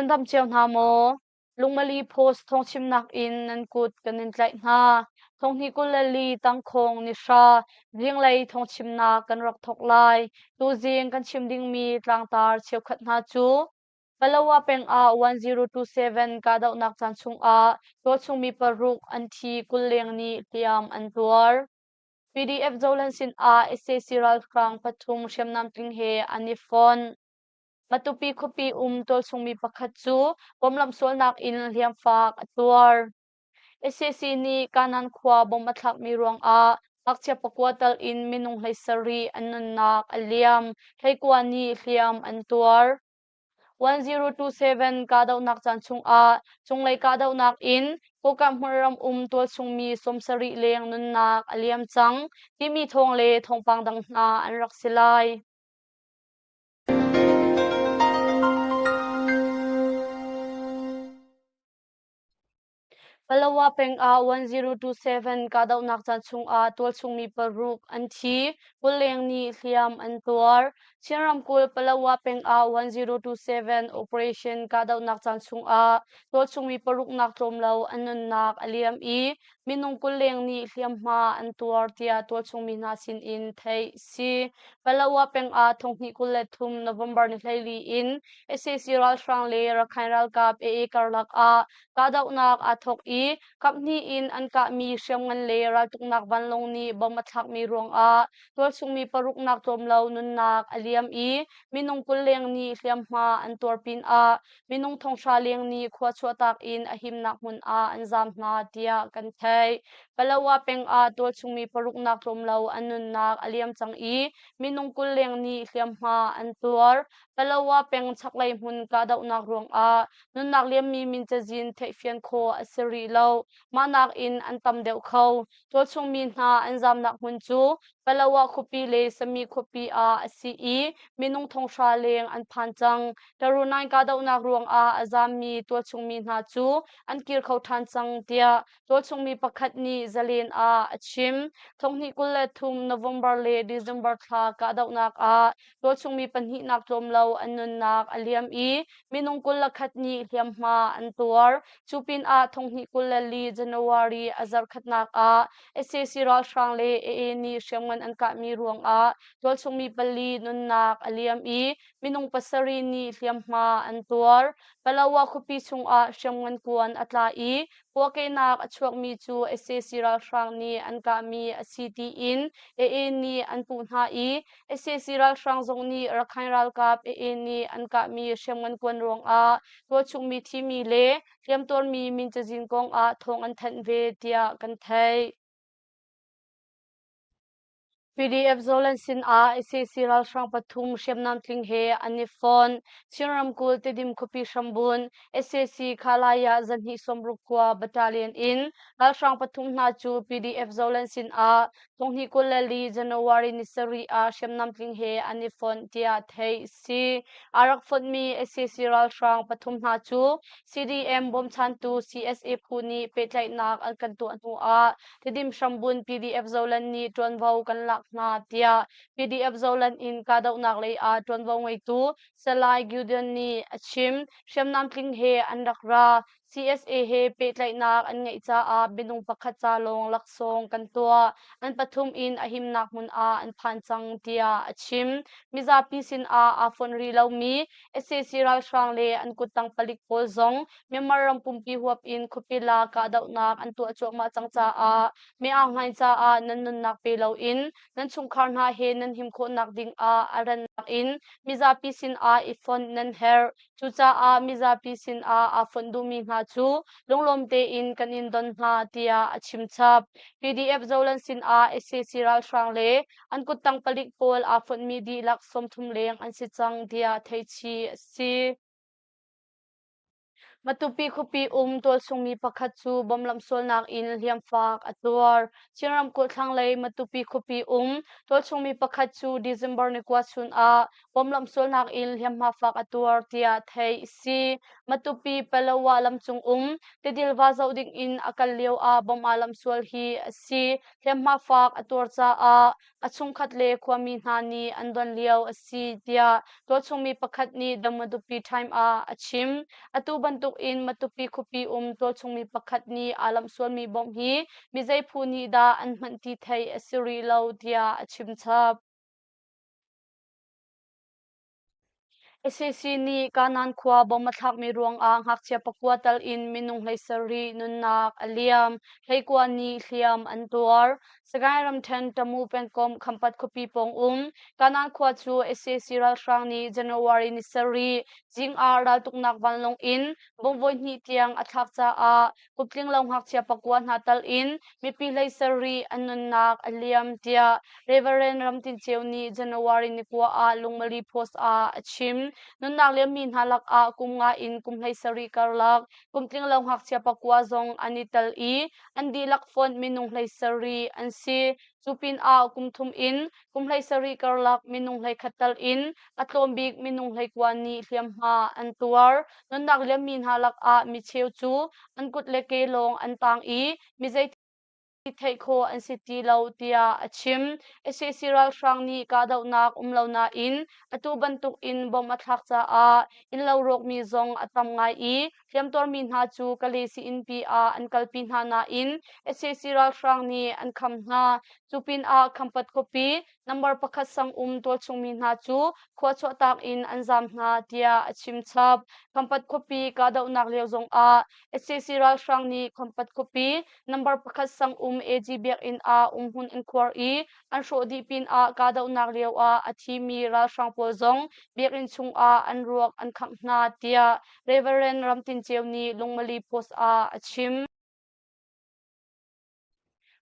Nan dam cio hna maw? Lungmali Post thawngchimnak in nan kut kan in tlaih hna. Thonghnih 24 tangkhawng ni hra zinglei thawngchimnak kan rak thawk lai. Tuzing kan chim dingmi tlangtar cheukhat hna cu Palawa peng ah 1027 kahdohnak caan chungah tualchungmi paruk an thi 20 leng nih hliam an tuar. PDF Zoland sin ah sac ralhrang pathum hriamnam tling he an i fonh. Matupi khuapi um tualchungmi pakhat cu bomlam sualnak in hliamfak a tuar. Sac nih Kanan khua bom a thlakmi ruangah ngakchia pakua tal in minung 17 an nunnak a liam, 19 nih hliam an tuar. 1027 kahdohnak caan chungah cunglei kahdohnak in Kokam hmunram um tualchungmi 70 leng nunnak a liam cang timi thawng le thawngpang dang hna an rak si lai. Palawa peng ah 1027 kahdohnak caan chungah tualchungmi paruk an thi, 20 leng nih hliam an tuar. Chin ramkulh Palawa peng ah 1027 operation kahdohnak caan chungah tualchungmi paruknak tlawm lo an nunnak a liam i minung 20 leng nih hliamhma an tuar tiah tualchungmi hna sinin theih si. Palawa peng ah thonghnih 23 November ni 14 in sac ralhrang le Rakhine ralkap AA karlak ah kahdohnak aa thawk i kaphnih in an kahmi hriamngan le raltuknak vanlawng nih bom a thlakmi ruangah tualchungmi paruknak tlawm lo nunnak a liam i minung 20 leng nih hliamhma an tuar pinah minung thonghra leng nih khua chuahtak in a himnak hmun ah an zaam hna tiah kan theih. Palawa peng ah tualchungmi paruknak tlawm lo an nunnak a liam cang i minung 20 leng nih hliamhma an tuar. Palawa peng chaklei hmun kahdohnak ruangah nunnak liammi min cazin theihfian khawh a si rih lo. Mah nakin an tam deuh kho. Tualchungmi hna an zamnak hmun cu Palawa khuapi le Sami khuapi ah a si i minung thonghra leng an phan cang. Tarunain kahdohnak ruangah a zammi tualchungmi hna cu an kir kho ṭhan cang tiah tualchungmi pakhat nih Zalen ah a chim. Thonghnih 23 November le December thla kahdohnak ah tualchungmi pahnihnak tlawm lo an nunnak a liam i minung 21 nih hliamhma an tuar. Cu pinah thonghnih 24 January a zarkhatnak ah sac ralhrang le AA nih hriamngan an kahmi ruangah tualchungmi pali nunnak a liam i minung pasarih nih hliamhma an tuar. Palawa khuapi chungah hriamngan kuan a tla i puahkehnak a chuakmi cu sac ralhrang nih an kahmi a si tiin AA nih an puh hna i sac ralhrang zong nih Rakhine ralkap AA nih an kahmi hriamngan kuan ruangah tualchungmi thimi le hliamtuarmi min cazin kong ah thawng an thanh ve tiah kan theih. PDF Zoland sin ah sac ralhrang pathum hriamnam tling he an i fon. Chin ramkulh Tedim khuapi hrambun sac Khalaya zahnih sawmruk khua battalion in ralhrang pathum hna cu PDF Zoland sin ah thonghnih 24 January ni sarih ah hriamnam tling he an i fonh tiah theih si. Aa rak fonhmi sac ralhrang pathum hna cu CDM bawmchantu CSA phu nih pehtlaihnak an kan tuah hnu ah Tidim hrambun PDF Zoland nih ṭuanvo kan lak hna tiah PDF Zoland in kahdohnak lei ah ṭuanvo ngeitu Salai Gideon nih a chim. Hriamnam tling he an rak ra. CSA he pehtlaihnak an ngeih caah minung pakhat ca lawng laksawng kan tuah. An pathum in a himnak hmun ah an phan cang tiah a chim. Mizapi sinah aa fonh rih lomi sac ralhrang le an kuttang palik pawl zong Myanmar ram pumpi huap in khuapi la kahdohnak an tuah cuahmah cang caah mi-aung-hlaing caah nan nunnak pe loin nan chungkhar hna he nan him khawhnak ding ah a rannak in mizapi sinah i fonh nan herh. Cucaah mizapi sinah aa fonh duhmi hna cu lunglawm tein kan in don hna tiah a chim chap. PDF Zoland sinah sac ralhrang le an kuttang palik pawl aa fonhmi dihlak 30 leng an si cang tiah theihchih a si. Matupi khuapi um tualchungmi pakhat cu bomb lamhsualnak in hliamfak a tuar. Chin ramkulh thlanglei Matupi khuapi um tualchungmi pakhat cu December ni kua chun ah bomb lamhsualnak in hliamhma fak a tuar tiah theih a si. Matupi Palawa lamcung um Tidil va zoh ding in a kal lio ah bomb aa lamhsual hi a si. Hliamhma fak a tuar caah. a chungkhat le khuami hna nih an don lio a si tiah tualchungmi pakhat nih The Matupi Time ah a chim. Atu bantuk in Matupi khuapi um tualchungmi pakhat nih aa lamhsualmi bomb hi mizei phu nih dah an hmanh ti theih a si rih lo tiah a chim chap. Sac nih Kanan khua bomb a thlakmi ruangah ngakchia pakua tal in minung 17 nunnak a liam, 19 nih hliam an tuar. Sagaing ramṭhen Tamu pengkomh Khampat khuapi pawng um Kanan khua cu sac ralhrang nih January ni sarih zing ah raltuknak vanlawng in bomb voihnih tiang a thlak caah kumtling lo ngakchia pakua hna tal in mipi 17 an nunnak a liam tiah Reverend Ram Tin Ceu nih January ni kua ah Lungmali Post ah a chim. Nunnak liammi hna lakah kum nga in kum 17 karlak kumtling lo ngakchia pakua zong an i tel i an dihlak fonh minung 17 an si. Cu pinah kum thum in kum 17 karlak minung 11 tal in a tlawm bik minung 19 nih hliamhma an tuar. Nunnak liammi hna lakah micheu cu an kut le ke lawng an tang i mizei theih khawh an si ti lo tiah a chim. Sac ralhrang nih kahdohnak um lo nain atu bantuk in bomb a thlak caah innlo rawkmi zong a tam ngai i hliamtuarmi hna cu Kale sii-innpi ah an kalpi hna nain sac ralhrang nih an kham hna. Cu pinah Khampat khuapi Number pakhat sang um tualchungmi hna cu khua chuahtak in an zaam hna tiah a chim chap. Khampat khuapi kahdohnak lio zongah sac ralhrang nih Khampat khuapi number pakhat sang um AG biakinn ah umhmun an khuar i an hrawh dih pinah kahdohnak lio ah a thimi ralhrang pawl zong biakinn chungah an ruak an khangh hna tiah Reverend Ram Tin Ceu nih Lungmali Post ah a chim.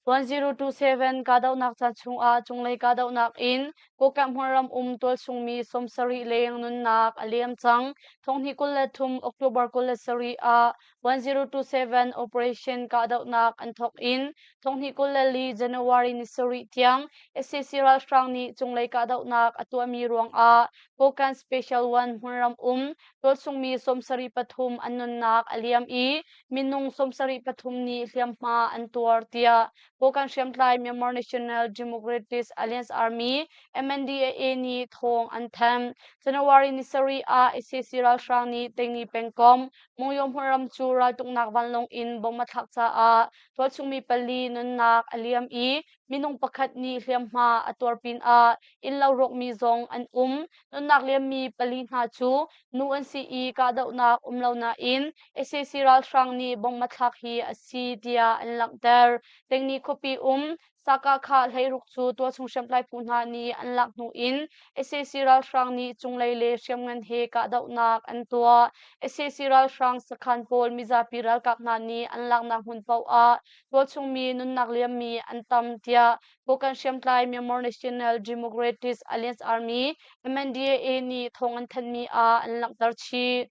1027 kahdohnak caan chungah cunglei kahdohnak in Kokek hmunram um tualchungmi 70 leng nunnak a liam cang. Thonghnih 23 October 27 ah 1027 operation kahdohnak an thawk in thonghnih 24 January ni sarih tiang sac ralhrang nih cunglei kahdohnak a tuahmi ruangah Kokek Special One hmunram um tualchungmi 73 an nunnak a liam i minung 73 nih hliamhma an tuar tiah Kokang hriamtlai Myanmar National Democratic Alliance Army MNDAA nih thawng an thanh. January ni sarih ah sac ralhrang nih Tengni pengkomh Mungyaw hmunram cu raltuknak vanlawng in bomb a thlak caah tualchungmi pali nunnak a liam i minung pakhat nih hliamhma a tuar pinah innlo rawkmi zong an um. Nunnak liammi pali hna cu nu an si i kahdohnak um lo nain sac ralhrang nih bomb a thlak hi a si tiah an langhter. Tengni khuapi um Sakahkhah hleiruk cu tualchung hriamtlai phu hna nih an lak hnu in sac ralhrang nih cunglei le hriamngan he kahdohnak an tuah. Sac ralhrang sakhan pawl mizapi ralkap hna nih an laknak hmun paoh ah tualchungmi nunnak liammi an tam tiah Kokang hriamtlai Myanmar National Democratic Alliance Army MNDAA nih thawng an thanhmi ah an langhter chih.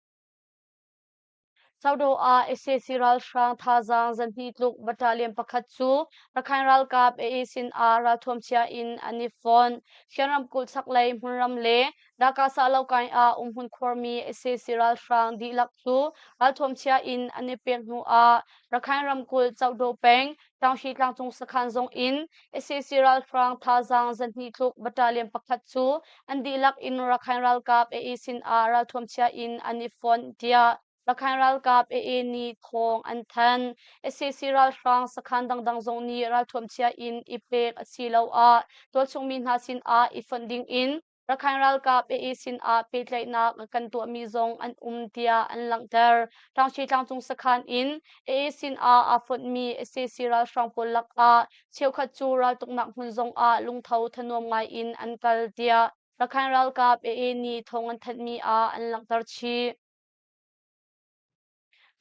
Saudo ah sac ralhrang thazaang zanhnih tluk battalion pakhat cu Rakhine ralkap AA sin ah ralthuam chia in an i fon. Shan ramkulh chaklei hmunram le Dakasa lokai ah umhmun khuarmi sac ralhrang dihlak cu ralthuam chia in an i pek hnu ah Rakhine ramkulh Cauhdaw peng Tlangshi tlangcung sakhan zong in sac ralhrang thazaang zanhnih tluk battalion pakhat cu an dihlak in Rakhine ralkap AA sin ah ralthuam chia in an i fonh tiah Rakhine ralkap AA nih thawng an thanh. Sac ralhrang sakhan dangdang zong nih ralthuam chia in i pek asiloah tualchungmi hna sin ah i fonh ding in Rakhine ralkap AA sin ah pehtlaihnak kan tuahmi zong an um tiah an langhter. Tlangshi tlangcung sakhan in AA sin ah aa fonhmi sac ralhrang pawl lakah cheukhat cu raltuknak hmun zong ah lungtho thanuam ngai in an kal tiah Rakhine ralkap AA nih thawng an thanhmi ah an langhter chih.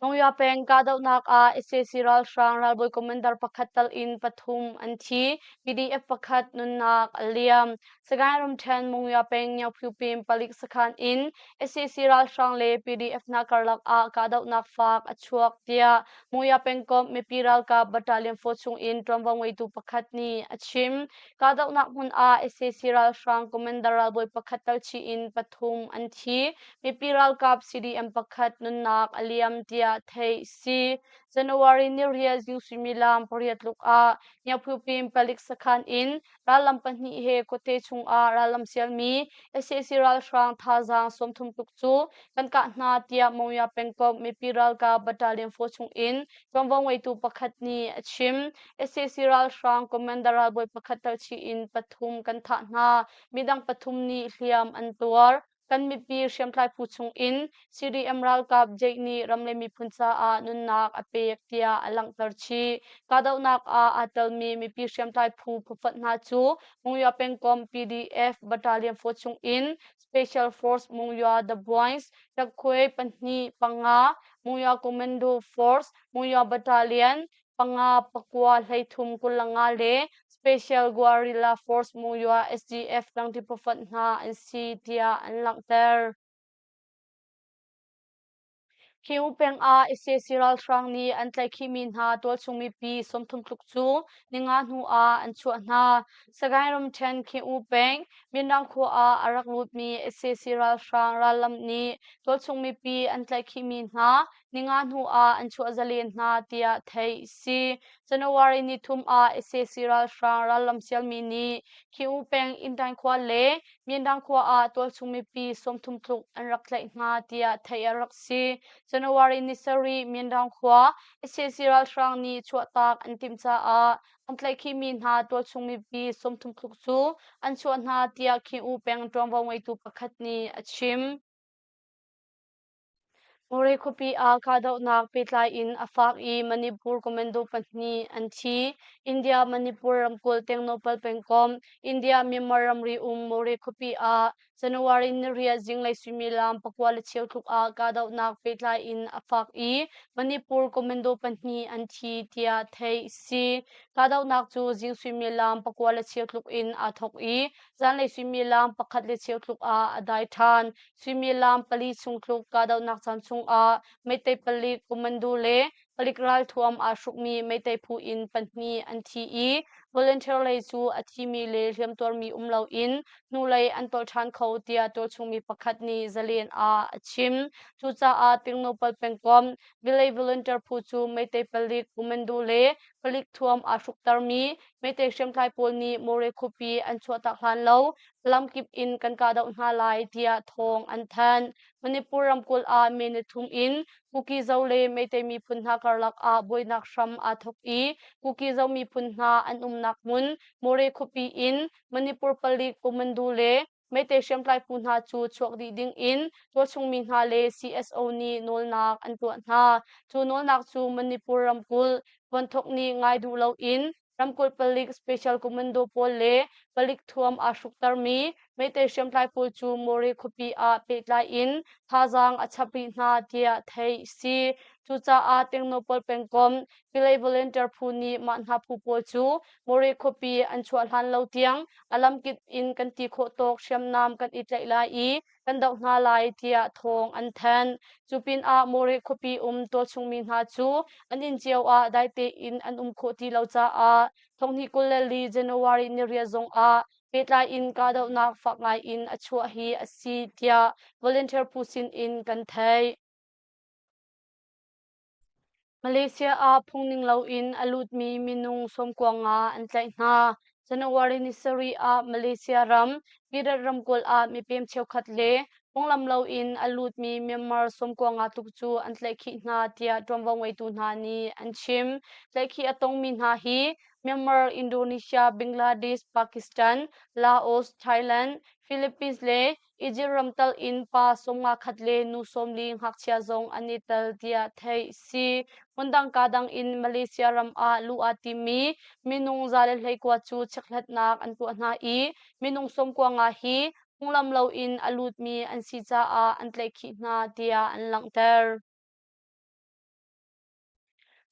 Monywa peng kahdohnak ah sac ralhrang ralbawi commander pakhat tal in pathum an thi. PDF pakhat nunnak a liam. Sagaing ramṭhen Monywa peng Nyaungphyupin palik sakhan in sac ralhrang le PDF hna karlak ah kahdohnak faak a chuak tiah Monywa pengkomh mipi ralkap battalion 4 chung in ṭuanvo ngeitu pakhat nih a chim. Kahdohnak hmun ah sac ralhrang commander ralbawi pakhat tal chih in pathum an thi. Mipi ralkap CDM pakhat nunnak a liam tiah tiah theih si. January niriat zing suimilam pariat tluk ah Nyaphupin palik sakhan in rallam pahnih he khuate chungah rallam sialmi sac ralhrang thazaang 30 tluk cu kan kah hna tiah Monywa pengkomh mipi ralkap battalion 4 chungin ṭuanvo ngeitu pakhat nih a chim. Sac ralhrang commander ralbawi pakhat telchih in pathum kan thah hna. Midang pathum nih hliam an tuar. Kan mipi hriamtlai phu chungin CDM ralkap Jake nih ram le miphun caah nunnak a pek tiah a langhter chih. Kahdohnak ah aa telmi mipi hriamtlai phu phufonh hna cu Monywa pengkomh PDF Battalion 4 chungin Special Force Monywa The Boys, Takkhuai pahnih panga, Monywa Commando Force, Monywa Battalion, panga pakua 13 25 le Special Guerrilla Force Monywa SGF tlangṭi phufonh hna an si tiah an langhter. Khiu peng ah sac ralhrang nih an tlaihkhihmi hna tualchung mipi 30 tluk cu ninga hnu ah an chuah hna. Sagaing ramṭhen Khiu peng Minrang khua ah a rak lutmi sac ralhrang rallam nih tualchung mipi an tlaihkhihmi hna ninga hnu ah an chuah zalen hna tiah theih a si. January nithum ah sac ralhrang rallam sialmi nih Khiu peng Indaing khua le Myindang khua ah tualchung mipi 30 tluk an rak tlaih hna tiah theih a rak si. January ni sarih Myindang khua sac ralhrang nih chuahtak an timh caah an tlaihkhihmi hna tualchung mipi 30 tluk cu an chuah hna tiah Khin-U peng ṭuanvo ngeitu pakhat nih a chim. Murray khuapi ah kahdohnak pehtlai in a fak i Manipur commando pahnih an thi. India Manipur ramkulh Tengnoupal pengkomh India-Myanmar ramri um Murray khuapi ah January niriat zinglei suimilam pakua le cheu tluk ah kahdohnak pehtlai in a fak i Manipur commando pahnih an thi tiah theih a si. Kahdohnak cu zing suimilam pakua le cheu tluk in aa thawk i zanlei suimilam pakhat le cheu tluk ah a dai ṭhan. Suimilam pali chung tluk kahdohnak caan chungah Meitei palik commando le palik ralthuam aa hrukmi Meitei phu in pahnih an thi i volunteer lei cu a thimi le hliamtuarmi um loin hnulei an tolh ṭhan kho tiah tualchungmi pakhat nih Zalen ah a chim. Cucaah Tingnopal pengkomh Village volunteer phu cu Meitei palik commando le palik thuam aa hruktermi Meitei hriamtlai pawl nih Mawre khuapi an chuahtak hlan lo lamkip in kan kahdoh hna lai tiah thawng an thanh. Manipur ramkulh ah May nithum in Kuki-Zo le Meitei miphun hna karlak ah buainak hram aa thawk i Kuki-Zo miphun hna an umnak hmun Moreh khuapi in Manipur palik Pumandu le Meitei hriamtlai phu hna cu chuak dih ding in tualchungmi hna le CSO nih nawlnak an tuah hna. Cu nawlnak cu Manipur ramkulh vuanthok nih ngai duh loin ramkulh palik special commando pawl le palik thuam aa hruktermi Meitei hriamtlai pawl cu Mawre khuapi ah pehtlai in thazaang a chap rih hna tiah theih a si. Cucaah Tingnopal pengkomh Pilei Volunteer phu nih mah hna phu pawl cu Mawre khuapi an chuah hlan lo tiang a lamkip in kan ti khawh tawk hriamnam kan i tlaih lai i kan doh hna lai tiah thawng an thanh. Cu pinah Mawre khuapi um tualchungmi hna cu an inn cio ah dai tein an um khawh ti lo caah thonghnih 24 January niriat zongah pehtlai in kahdohnak fak ngai in a chuah hi a si tiah volunteer phu sin in kan theih. Malaysia ah phungning loin a lutmi minung 95 an tlaih hna. January ni sarih ah Malaysia ram Perak ramkulh ah mipem cheukhat le phunglam loin a lutmi Myanmar 95 tluk cu an tlaihkhih hna tiah ṭuanvo ngeitu hna nih an chim. Tlaihkhih a tongmi hna hi Myanmar, Indonesia, Bangladesh, Pakistan, Laos, Thailand, Philippines le Egypt ram tal in pa 50 khat le nu 40 ngakchia zong an i tel tiah theih a si. Hmundang kadang in Malaysia ram ah luh aa timmi minung 119 cu checkhlatnak an tuah hna i minung 95 hi phunglam loin a lutmi an si caah an tlaihkhih hna tiah an langhter.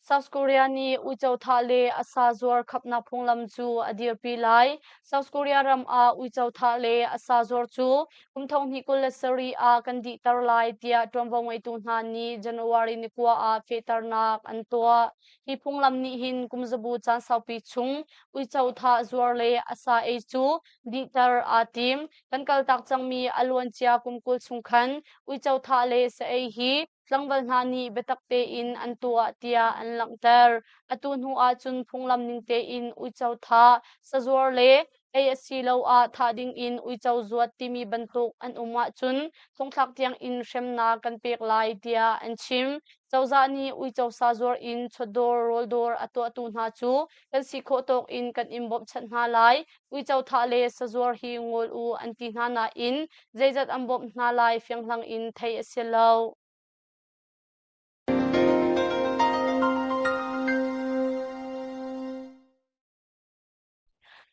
South Korea nih uico thah le a sa zuar khapnak phunglam cu a dirpi lai. South Korea ram ah uico thah le a sa zuar cu kum 2027 ah kan dihter lai tiah ṭuanvo ngeitu hna nih January ni kua ah fehternak an tuah. Hi phunglam nih hin kum zabu caan saupi chung uico thah zuar le a sa ei cu dihter aa tim. Kan kaltak cangmi a luancia kum 20 chung khan uico thah le sa ei hi tlangval hna nih biatak tein an tuah tiah an langhter. Atu hnu ahcun phunglam ning tein uico thah, sazuar le ei asiloah thah dingin uico zuat timi bantuk an um ahcun thongthlak tiangin hremnak kan pek lai tiah an chim. Cozah nih uico sa zuar in chawdawr rawldawr a tuahtu hna cu kan si khawh tawk in kan in bawmhchanh hna lai. Uico thah le sazuar hi ngol u an ti hna nain zeizat an bawmh hna lai fianghlang in theih a si lo.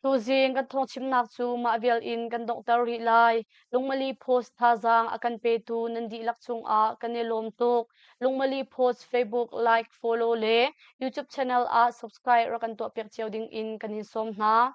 Tuzing kan thawngchimnak cu mah vial in kan donghter rih lai. Lungmali Post thazaang a kan petu nan dihlak cungah kan i lawm tuk. Lungmali Post Facebook like, follow le YouTube channel ah subscribe rak kan tuahpiak cio ding in kan in sawm hna.